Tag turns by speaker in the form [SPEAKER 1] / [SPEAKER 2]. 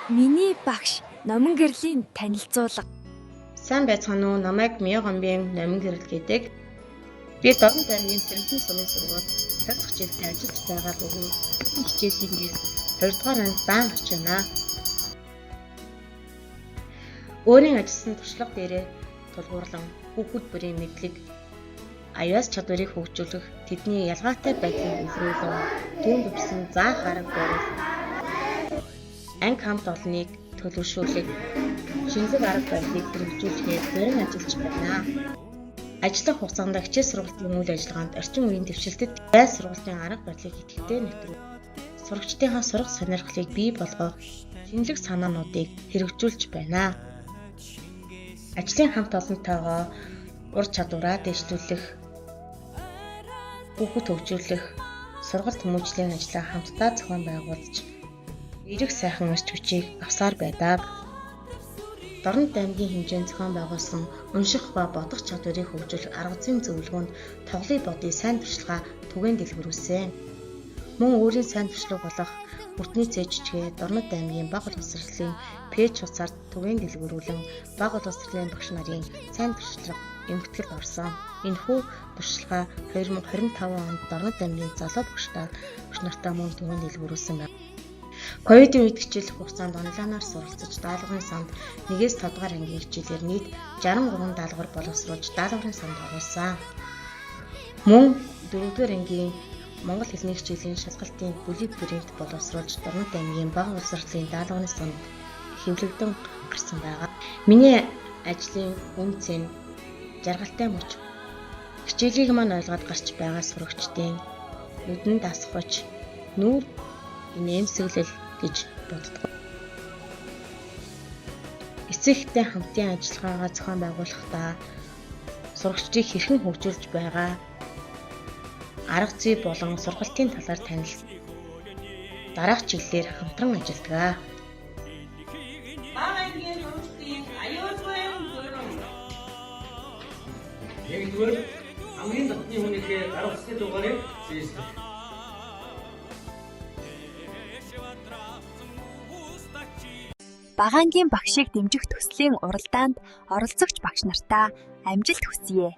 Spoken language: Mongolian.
[SPEAKER 1] Миний багш Номон гэрлийн танилцуулга.
[SPEAKER 2] Сайн байцгаана уу? Намайг Миогомбын Номин гэрэл гэдэг. Би Дорнод аймгийн Цэрэлтэн сумын сургуульд 20 дахь жилдээ ажиллаж байгаа бөгөөд хичээлийн гэр 2 дугаар анги байн гарч байна. Өөрийн ажилласан туршлага дээрээ тулгуурлан хүүхэд бүрийн мэдлэг, аюулс чадварыг хөгжүүлэх, тэдний ялгаатай байдлыг илрүүлэн түүнд өгсөн заах арга барил, анги хамт олныг төлөвшүүлэх, шинэлэг арга барилыг хэрэгжүүлэхээр зорин ажиллаж байна. Ажиллах хугацаанд хичээл сургалтын үйл ажиллагаанд орчин үеийн дэвшилтэд зай сургалтын арга барилыг идэвхтэй нэвтрүүлж, сурагчдынхаа сурах сонирхлыг бий болгох шинэлэг санаануудыг хэрэгжүүлж байна. Ажлын хамт олонтойгоо ур чадвараа дэвшлүүлэх, хүүхэд хөгжүүлэх, сургалт хүмүүжлийн ажлаа хамтдаа зохион байгуулж, эерэг сайхан эрч хүчийг авсаар байдаг. Дорнод аймгийн хэмжээнд зохион байгуулсан унших ба бодох чадварыг хөгжүүлэх арга зүйн зөвлөгөөнд тоглоё бодъё сайн туршлагаа түгээн дэлгэрүүлсэн. Мөн өөрийн сайн туршлага болох Хүртний цээ жижгээ Дорнод аймгийн бага боловсролын пэйж хуудсаар түгээн дэлгэрүүлэн бага боловсролын багш нарын сайн туршлага эмхэтгэлд орсон. Энэхүү туршлагаа 2025 онд Дорнод аймгийн залуу багш нартаа мөн түгээн дэлгэрүүлсэн байна. Ковидын үед хичээллэх хугацаанд онлайнаар суралцаж, даалгаврын санд 1-ээс 5 дугаар ангийн хичээлээр нийт 63 даалгавар боловсруулж даалгаврын санд оруулсан. Мөн 4 дугаар ангийн монгол хэлний хичээлийн шалгалтын blueprint боловсруулж Дорнод аймгийн бага боловсролын даалгаврын санд хэвлэгдэн гарсан байгаа. Миний ажлын үнэ цэн жаргалтай мөч. Хичээлийг маань ойлгоод гарч байгаа сурагчдын нүдэнд дасах хүч, нүүр инээмсэглэл гэж боддог. Эцэг эхтэй хамтын ажиллагаагаа зохион байгуулахдаа сурагчдыг хэрхэн хөгжүүлж байгаа арга зүй болон сургалтын талаар танил дараах чиглэлээр хамтран ажилладаг.
[SPEAKER 3] Бага ангийн сурагчдын аюулгүй дүрэм.
[SPEAKER 4] Нэгдүгээр, хамгийн дотны хүнийхээ гар утасны дугаарыг зээслэх.
[SPEAKER 1] Бага ангийн багшийг дэмжих төслийн уралдаанд оролцогч багш нартаа амжилт хүсье.